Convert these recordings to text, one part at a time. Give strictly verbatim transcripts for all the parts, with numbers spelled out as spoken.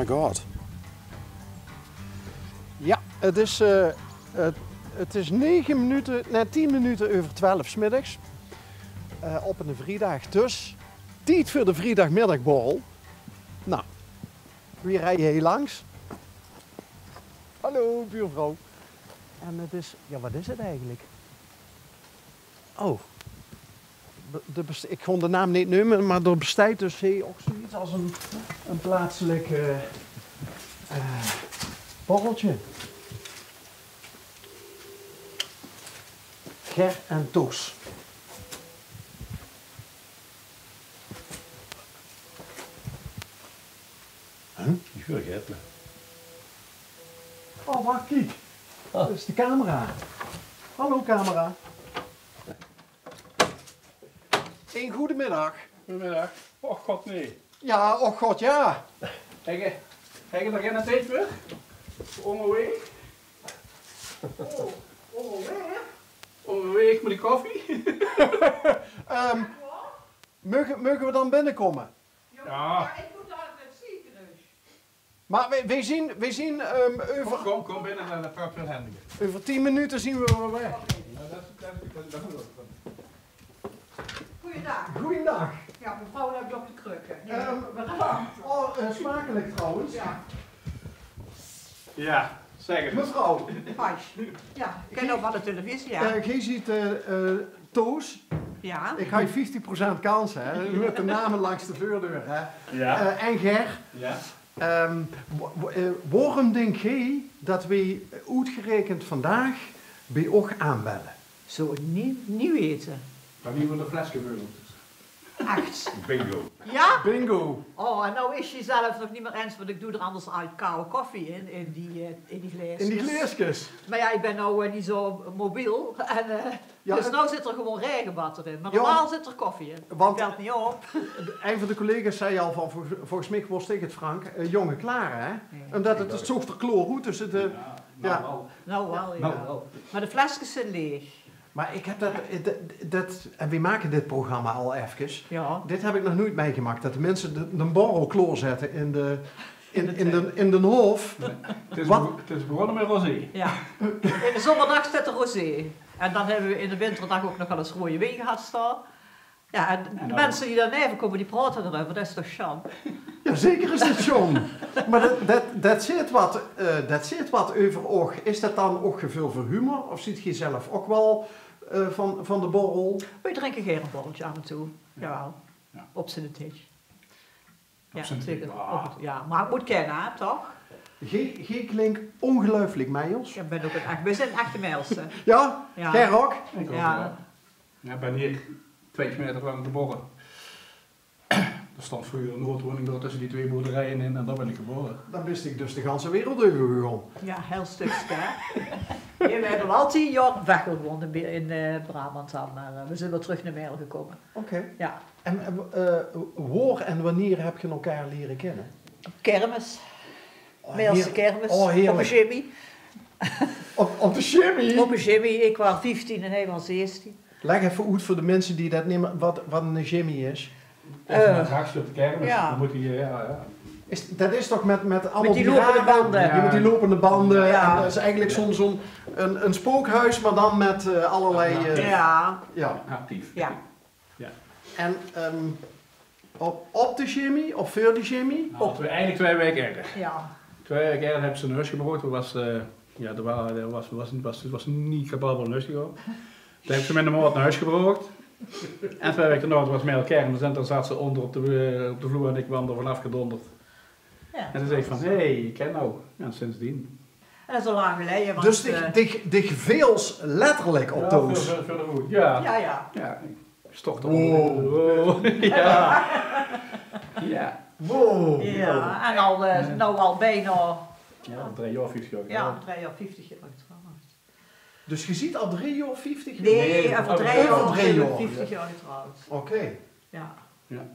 God. Ja, het is, eh, het, het is nege minuten, nee, tien minuten euver twelf 's middags. Eh, op een vriedag. Dus tied veur de vriedagmiddagborrel. Nou, wie rij je hier langs? Hallo, buurvrouw. En het is, ja, wat is het eigenlijk? Oh. Be-, de best-, ik kon de naam neet neume, maar d'r besteit dus hie ouk zoiets als een, een plaatselijk, eh, eh, borreltje. Ger en Toos. Huh? Ik huur Ger. Oh, wacht, kiek. Ah. Dat is de camera. Hallo, camera. Een goedemiddag. Goedemiddag. Och god, nee. Ja, och god, ja. Hegge, hegge nog geen tijd veur? Onderweeg? Oh, onderweeg? Onderweeg met de koffie? Ehm, mogen, mogen we dan binnenkomen? Ja. Ja, ik moet naar het ziekenhuis. Maar wij, wij zien, wij zien, ehm, euver... Kom, kom, kom binnen, dan, dan praat veel handiger. Euver tien minuten zien we wel weer. Ja, dat is, dat is, dat is wel goed. Goeiedag. Goeiedag. Ja, mevrouw loopt op de krukken. Nee, ehm, bedankt. Oh, eh, smakelijk trouwens. Ja. Ja, zeg het. Mevrouw. Hoi. Ja, ik kijk ook wel de televisie, ja. Eh, gij ziet, eh, eh, Toos. Ja. Ik ga je vijftig procent kans, hè. U hebt de namen langs de voordeur, hè. Ja. Eh, en Ger. Ja. Ehm, wo-, wo-, eh, waarom denk jij dat wij oetgerekend vandaag bij och aanbellen? Zou ik niet, niet weten. Maar wie wordt de fles gevuld? Echt? Bingo. Ja? Bingo. Oh, en nou is je zelf nog niet meer eens, want ik doe er anders uit koude koffie in, in die, eh, in die glaasjes. In die glaasjes. Maar ja, ik ben nou, eh, niet zo mobiel. En, eh, ja, dus het nou zit er gewoon regenwater in. Maar normaal zit er koffie in. Want dat valt niet op. Een van de collega's zei al van, volgens, volgens mij was tegen het Frank, eh, jonge klare, hè? Ja. Omdat het, het zoog er kloor oet, dus het, eh, ja. Nou wel. Nou wel, ja. Nou wel. Maar de flesjes zijn leeg. Maar ik heb dat, dat, dat, en we maken dit programma al efkes. Ja. Dit heb ik nog nooit meegemaakt, dat de mensen de, de borrel kloorzette in de, in, in de, in den hof. Nee, het is bego-, het is begonnen met rosé. Ja. In de zomerdag zit er rosé. En dan hebben we in de winterdag ook nog wel eens rode wijn gehad staan. Ja, en de mensen die daarnaven komen, die praten erover. Dat is toch sjan? Ja, zeker is dat sjan. Maar dat, dat, dat zit wat, eh, dat zit wat euver och. Is dat dan och geveul veur humor? Of ziet gij zelf ook wel, eh, van, van de borrel? Wij drinken gaer een borreltje af en toe. Jawel. Ja. Op zijn tijd. Ja, zeker. Ja, maar het moet kennen, hè, toch? Gij, gij klink ongeluiflijk Meijels. Ja, ben ook een echt, wij zijn echte Meijelse. Ja? Ja. Ger ook? Ik ook, ja. Ja, ik ben hier twintig meter van geboren. Er stond vroeger een noordwoning door tussen die twee boerderijen in en daar ben ik geboren. Dan bist ik dus de ganse wereld euver gegaan. Ja, heel stukske, hè? Ja, we hebben al tien jaar weg gewoond in, in, eh, Brabant dan, maar, eh, we zijn weer terug naar Meijel gekomen. Oké. Ja. En, eh, wo-, eh, wo-, waar en wanneer heb je elkaar leren kennen? Op kermis. Oh, Meijelse kermis. Oh, heerlijk. Op de Jimmy. Op, op de Jimmy? Op de Jimmy. Ik was vieftien en hij was zestien. Leg effe oet veur de minse die det neet mieë, wat, wat 'ne jimmy is. Det is 'n attractie op de kermis. Ja. Dan mót die, ja, ja. Is, det is toch mit, mit allemaol die lopende bande. Ja, mit die lopende bande. Ja. En det is eigelik zo'n, zo'n, ein, ein spookhuis, mer dan mit, eh, allerlei, eh, ja. Ja. Actief. Ja. Ja. En, ehm, op, op de jimmy of veur de jimmy? Nou, op, eigelik twieë waeke eerder. Ja. Twieë waeke eerder höbbe ze 'n husje gebrocht. Det waas, eh, ja, det wa-, det waas, waas, waas, waas neet capabel 'n husje te gaon. Toen höbbe ze 'm in de maond nao hoes gebrocht. En twieë waeke daonao waas Mel kermis en toen zaat ze ónger op de, eh, op de vloer en ik kwaam d'r vanaaf gedónderd. Ja, en toen zag ik van: "Hey, ik ken nou." Ja, sindsdien. En det is al lang geleje, want, dus dich, eh, dich, dich veels letterlik op de hoes. Ja, veur, veur, veur de hoes, ja. Ja, ja. Ja, ik stort d'r onder. Wow. Wow. Ja. Ja. Wow. Ja, en al, eh, nou al bijna, ja, drie jaor vieftig jaor getrouwd. Ja, drie jaor vieftig jaor getrouwd. Dus ge ziet al drie jaor vieftig jaor? Nee, euver drie jaor. Euver drie jaor, ja. Vieftig jaor getrouwd. Oké. Ja. Ja.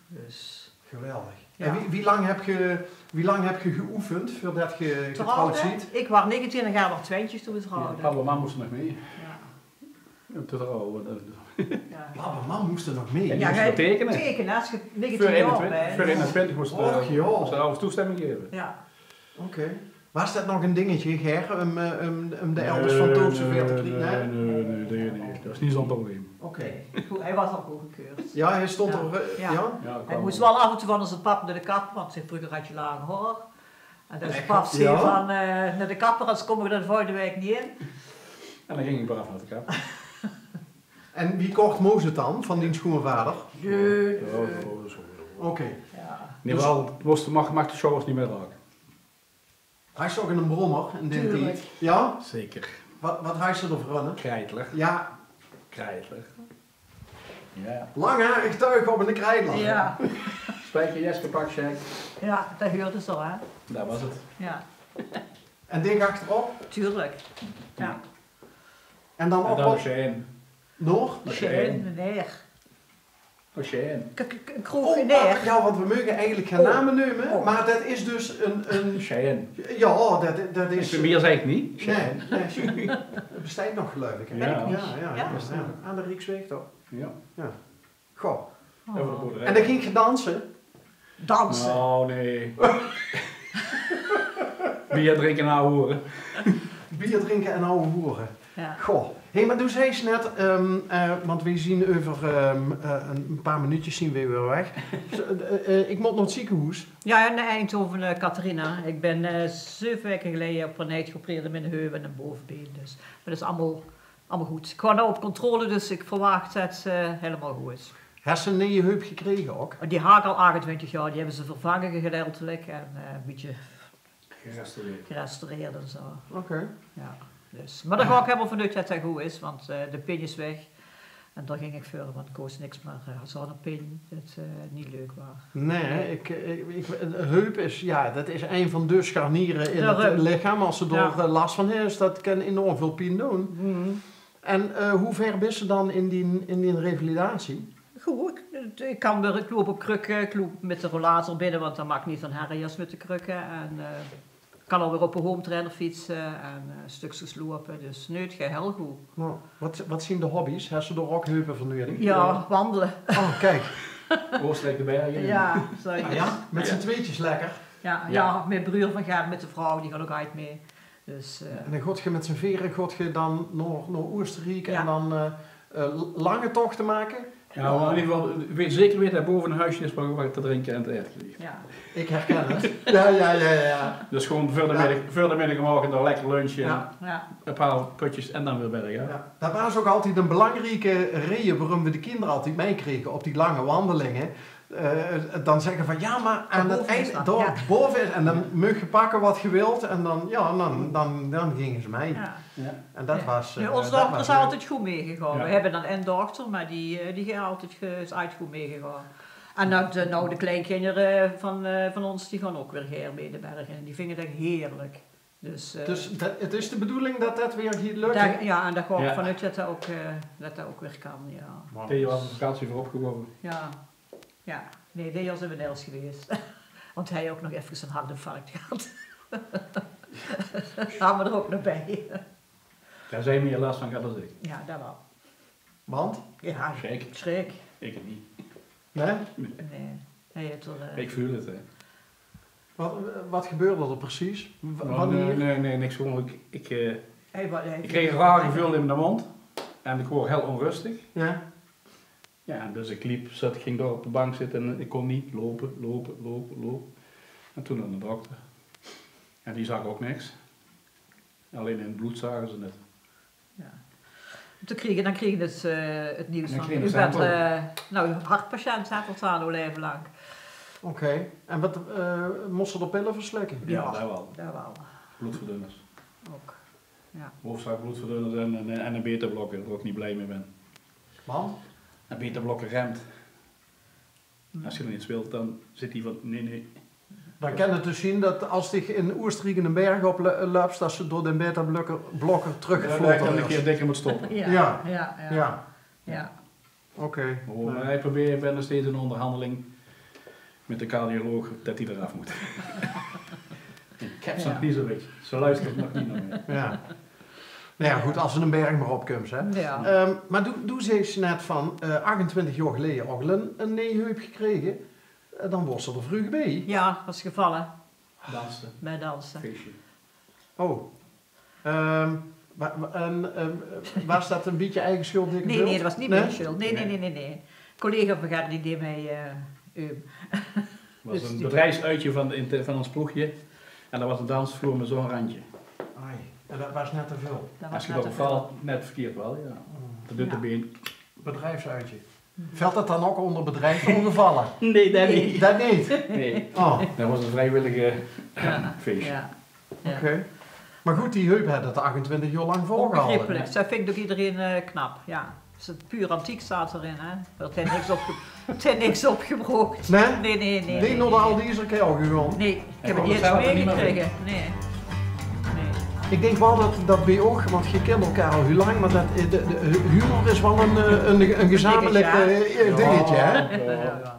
Dus. Geweldig. Ja. En wie, wie lang heb ge, wie lang heb ge geoefend veurdet ge getrouwd ziet? Trouwde? Ik waas negentien en hae waas twintig toen we trouwden. Ja, pap en mam móste nog mei. Ja. Ja, det al, eh, Jao. Pap en mam móste nog mit. En die móste tekene. Tekene, es se negentien jaor bès. Veur eenentwintig, veur eenentwintig mós se, eh, mós se de ouders toestemming gaeve. Jao. Oké. Waas det nog ein dingetje, Ger, um, eh, um, um de elders van Toos zoeväöl te kriege? Nae, nae, nae, nae, nae. Det is neet zoe'n probleem. Oké. Good, hae waas al goodgekeurd. Jao, hae stóng d'r, eh, jao? Hae mós waal aaf en toe van ós pap nao de kapper, want vreuger haw hae lang haor. En dan zag pap van, eh, nao de kapper, anders kóm ich d'r de volgende waek neet in. En dan ging ich braaf nao de kapper. En wie kort mós 't dan van dien sjoeanvader? Jao, jao, jao. Oké. Nae, waal, mós, maag, maag de sjouwers neet mieë raoke. Haws se ouch eine brommer in dae tied? Jao? Zeker. Waat, waat haws se d'r veur eine? Kreidler. Jao. Kreidler. Jao. Langharig tuig op eine kreidler. Jao. Spiekerjes gepak, sjeik. Jao, det huurde ze al, hè? Det waas 't. Jao. En dik achterop? Tuurlik. Jao. En dan op waat? Sjein. Nog? Sjein, meneer. Oh, Sjein. K-, k-, k-, kroeg, oh, meneer. Jao, want we moge eigelik gein name neume, mer det is dus ein, ein Sjein. Jao, det, det is, mieë zèk ich neet. Nae, nae, Sjein. 't Besteit nog, geluif ich, hè? Jao. Jao, jao, jao. Aan de Rieksweg, toch? Jao. Goh. En dan ging geer danse? Danse. Nou, nae. Bier drinke en aw hoere. Bier drinke en aw hoere. Jao. Goh. Hé, mer doe zeis net, ehm, eh, want weej zien euver, ehm, eh, ein paar minuutjes zien weej weer weg. Dus, eh, eh, ich mót nao 't zeekenhoes. Jao, in Eindhoven, eh, Catharina. Ich bön, eh, zeve waeke geleje op ein heid geopereerd in mien heup en ein bovebeen. Dus, mer det is allemaol Allemaol good. Ich gaon now op controle, dus ich verwach det 't, eh, hielemaol good is. Hes se ein nuuj heup gekrege ouch? Die haw ich al achtentwintig jaor, die höbbe ze vervange gedeiltelik en, eh, ein bietje gerestaureerd en zo. Oké. Jao, dus. Mer dao gaon ich hielemaol van oet det 't good is, want, eh, de pin is weg. En dao ging ich veur, want ich kós niks mier, eh, zoe'n pin, det, eh, neet leuk waas. Nae, ich, eh, ich, ein heup is, jao, det is ein van de scharniere in 't lichaam. Es se dao, eh, las van hes, det kan enorm väöl pien doon. En, eh, wie wied bis se dan in die, in die revalidatie? Good, ich, ich kan weer, ich loup op krukke, ich loup mit de rollator binne, want det maak neet zoe'n herrie es mit de krukke. En, eh, ich kan alweer op de hometrainer fietse en, eh, stökskes loupe. Dus nae, 't geit hiel good. Noe, waat, waat zien de hobby's? Hes se dao ouch heupe veur nuuedig? Jao, wandele. Oh, kiek. Oostenrijk de bergen in. Jao, zoe. Ah, jao? Mit zien twieëtjes lekker? Jao, jao, mien broor van Ger, mit de vrouw, die gaon ouch mit. Dus, eh, en dan gaot geer mit zien veere, gaot geer dan nao, nao Oostenrijk en dan, eh, eh, lange tochte make? Jao, mer in eder geval, zeker weite det 't bove ein huisje is wo, wo te drinke en te aete kriege. Jao. Ich herken 't. Jao, jao, jao, jao. Dus gewoon veur de middig, veur de middig omhoog en dan lekker lunche. Jao. Ein paar putjes en dan weer bergop. Jao. Det waas ouch altied ein belangrieke reje waorum we de kinder altied mitkrege op die lange wandelinge. Eh, dan zègke van, jao, mer aan 't eind, dao bove is, en dan moog geer pakke waat geer wilt, en dan, jao, dan, dan, dan ginge ze mit. Jao. En det waas, eh, ós dochter is altied good mitgegange. We höbbe dan ein dochter, mer die, eh, die geit altied, is altied good mitgegange. En det, eh, now de kleinkinder van, eh, van ós, die gaon ouch weer gaer mit de berg in. Die vinge det hierlik. Dus, eh, dus det, 't is de bedoeling det det weer geit lökke? Jao, en dao gaon ich van oet det det ouch, eh, det det ouch weer kan, jao. Wauw. Theo haet ein vakantie veuropgegaeve. Jao. Jao. Nae, Theo is in Wieërs gewaes. Want hae haw ouch nog efkes ein hartinfarct gehad. Haw mer d'r ouch nog bie. Dao zeen mieë las van gehad es ich. Jao, det waal. Want? Jao, schrik. Schrik. Ich neet. Nae? Nae. Nae, 't, eh, ich veul 't, hè. Waat, waat gebeurde d'r precies? Nae, nae, nae, niks. Gewoon, ich, ich, eh, ich kreeg ein raar geveul in de mónd. En ich woort hiel ónröstig. Jao. Jao, en dus ich leep, zat, ging dao op de bank zitte en ich kós neet loupe, loupe, loupe, loupe. En toen nao de dokter. En die zag ouch niks. Allein in 't blood zage ze 't. Jao. Toen kreeg, dan kreeg ich 't, eh, 't nuuts van, uch bent, eh, now, hartpatiënt, zat d'r aan, ow laeve lank. Oké. En waat, eh, mós se d'r pille veur slikke? Jao, det waal. Det waal. Bloodverdunners. Ouch. Jao. Hoofdzaak bloodverdunners en, en, en ein beta-blokker, dao bön ich neet blie mit. Want? Ein beta-blokker remt. Es se d'r neet wilt, dan zaet 'r van, nae, nae. Dan kan 't dus zien det es dich in Oostenrijk eine berg op löps, det se door dae beta-blokker, blokker trökgeflote wuuers. Jao, det ich ein kier dikker mót stoppe. Jao, jao, jao. Oké. Mer ich probeer, ich bön nog steeds in óngerhanjeling mit de cardioloog det die d'r aaf mót. Ich höb ze nog neet zoe wied. Ze loestert nog neet nao mich. Jao. Nou ja, good, as se 'ne berg mer opkums, hè. Ja. Ehm, mer doe, doe zags net van, eh, achtentwintig jaor geleje ouch al 'n, 'n neej heup gekrege. Eh, dan waors se d'r vreug bie. Ja, waas gevalle. Danste. Bie danse. Feesje. Oh. Ehm, wa-, wa-, en, ehm, waas det 'n bietje eige schuld, dikke bult? Nae, nae, det waas neet mien schuld. Nae, nae, nae, nae, nae. Collega van Gerdy deej mei, eh, ehm. Waas 'n bedriefsuitje van de, in de, van ós ploegje. En det waas 'n dansvloer mit zo'n randje. Ai, en det waas net te väöl. Det waas net te väöl. Vèlt net verkeerd waal, ja. Det duit de been. Bedriefsuitje. Vèlt det dan ouch ónger bedriefsongevalle? Nae, det neet. Det neet? Nae. Oh. Det waas 'n vriewillige feesje. Ja. Oké. Mer good, die heup haet 't achtentwintig jaor lang volgehalde, hè? Ónbegriepelik. Det vinj ouch ederein, eh, knap, ja. 't Is puur antiek staot d'rin, hè. Det haet niks opge-, 't haet niks opgebraoch. Nae? Nae, nae, nae. Nae, nao de Aldi is 'r keihel gegange. Nae, ich höb 't neet ins meigekrege. Nae. Nae. Ich dink waal det, det bie uch, want geer kint elkaar al hiel lang, mer det, eh, de, de humor is waal 'n, eh, 'n, 'n gezamelik, eh, dingetje, hè? Ja, ja, ja.